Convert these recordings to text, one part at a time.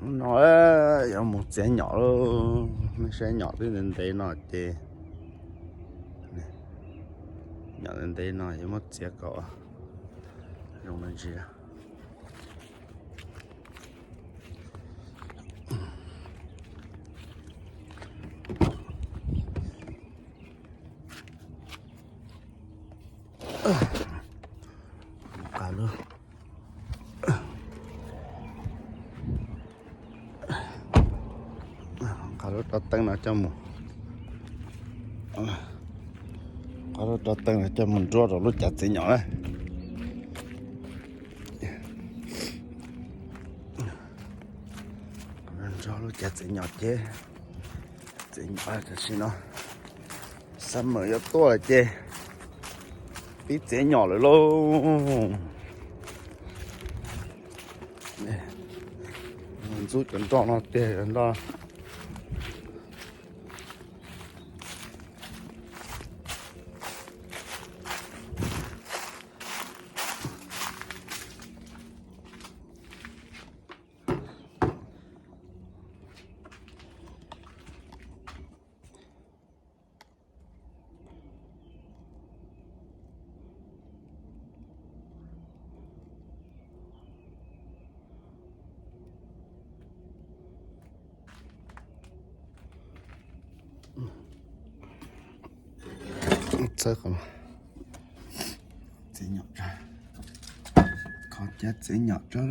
No yuav mus txiav nyom lauj, nej saib nyom twb ntev ntev no ces, nyom ntev ntev no yuav muab txiav kom zoo me ntsis. Nqa lub, nqa lub rau teeb no coj mus, nqa lub rau teeb no coj mus nruab rau lub cav txiav nyom na. Nruab lub cav txiav nyom ces, txiav nyom tam sim no summer yuav tuaj lawm ces pib txiav nyom lawm lauj. Ntxub cov nroj no tiag cov nroj. Txawb qhov, txiav nyom tso, qhov cab txiav nyom tso.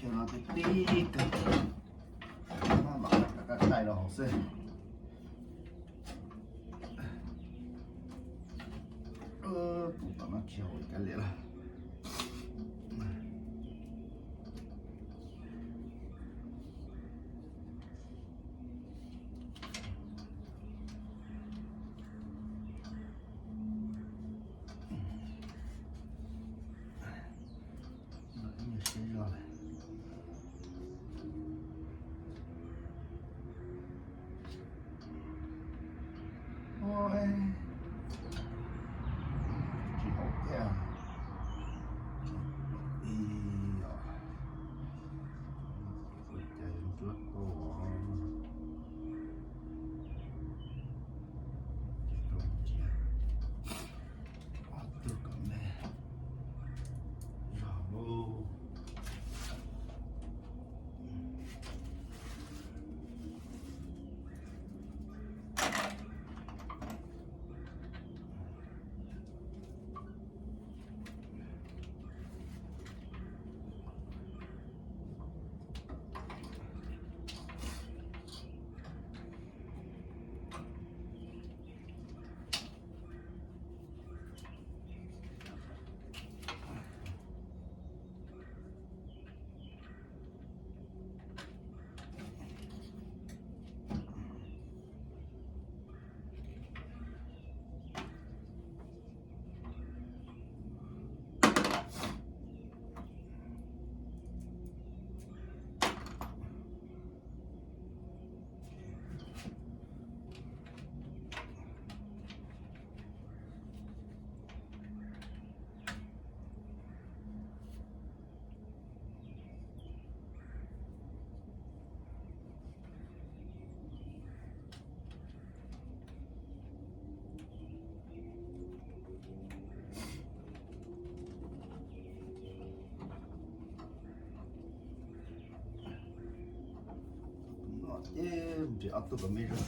Ces no tib tib kawg, maj mam rov qab thaij rau hauv xwb. Tus tom no khiav hauv cov liam lawm. Ib nyuag siab zog lawm. Tsis haum thiab. Ib yom, ua cas yuav ntsuab tuaj. Ces rau cia ob tug kom me zog lauj. Ces nrhiav ob tug kom me zog.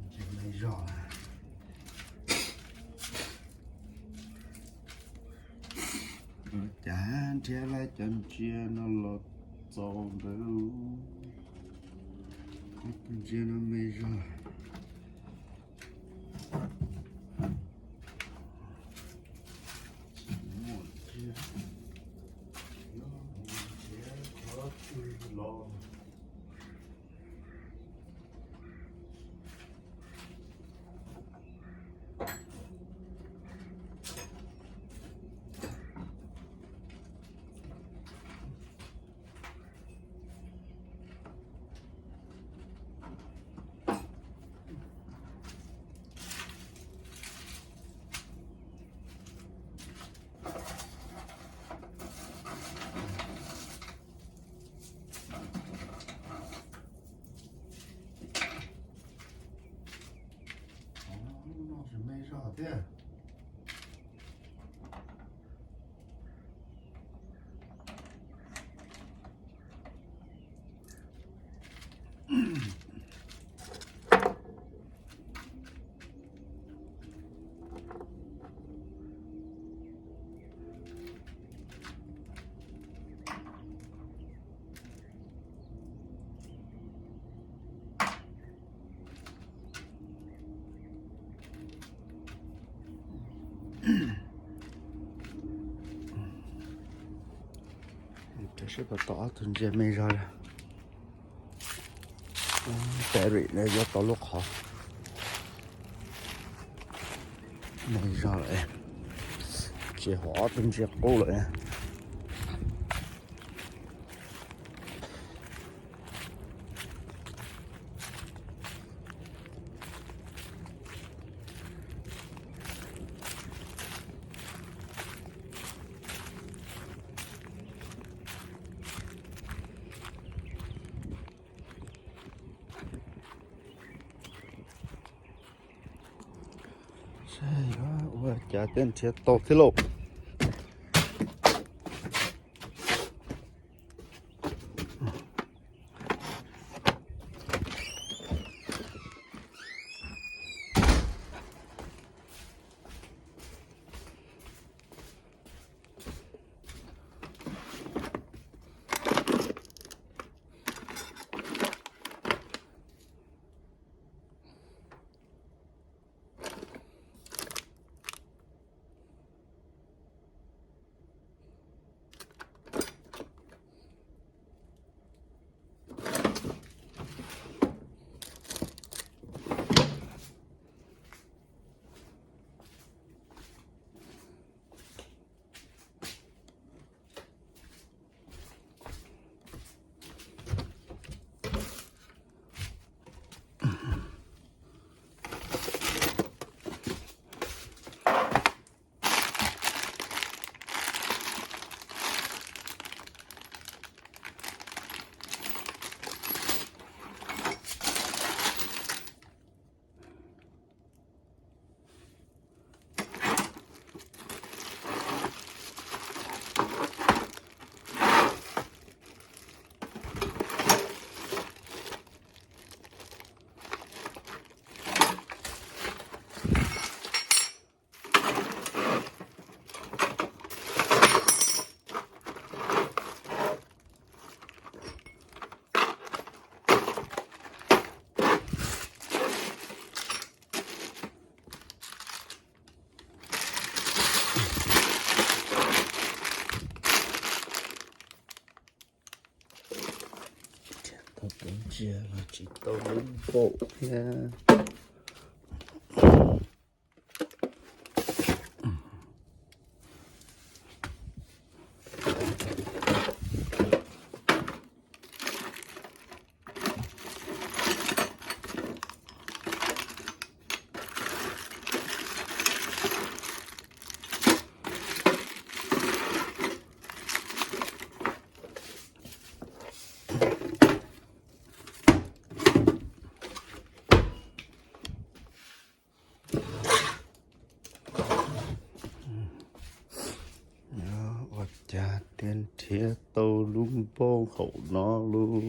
Nrhiav me zog. Cas nrhiav lawm cov ntsia no los txaus ntawd. Ntsia no me zog. Lub no tsis me zog thiab. Rau seb puas tau ob tug ntsia me zog lawm. Battery no yuav tau lub qhov me zog lawm. Tsis hov ob tug ntsia qub lawm. Saib yuav ua cas thiaj nrhiav tau thiab lauj. Tau tus ntsia los tsis tau lub npaum thiab. Nrhiav tau lub npauj hauv no lauj.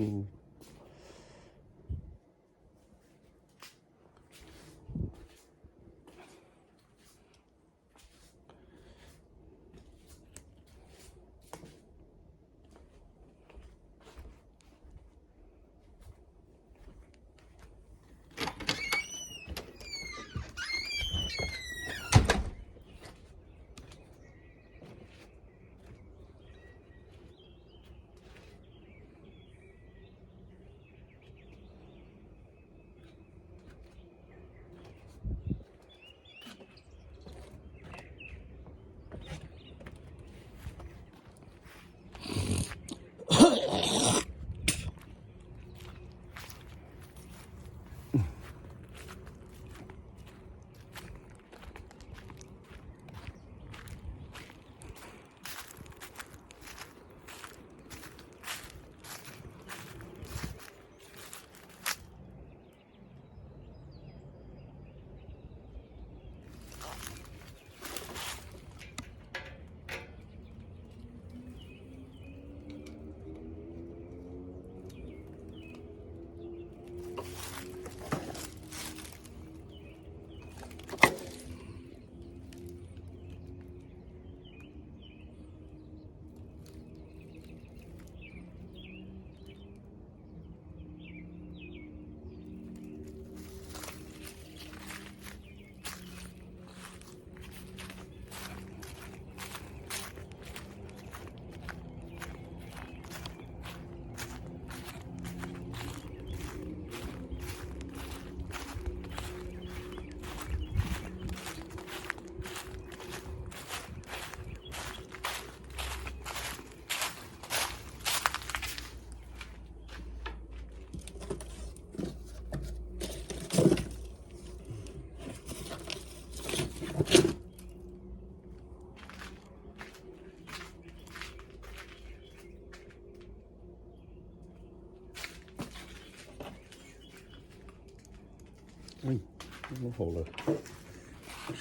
Lub hauv lawm,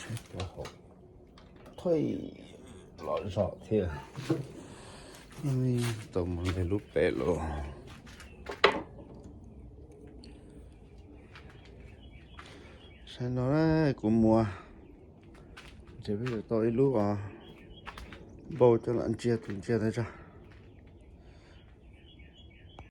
saib puas hauv. Thoj los zom thiab. Tau mus li lub pem los. Saib no na, kuv muab, ntshe peb yuav tau ib lub os, npauj coj los ntsia tus ntsia ntawd tso.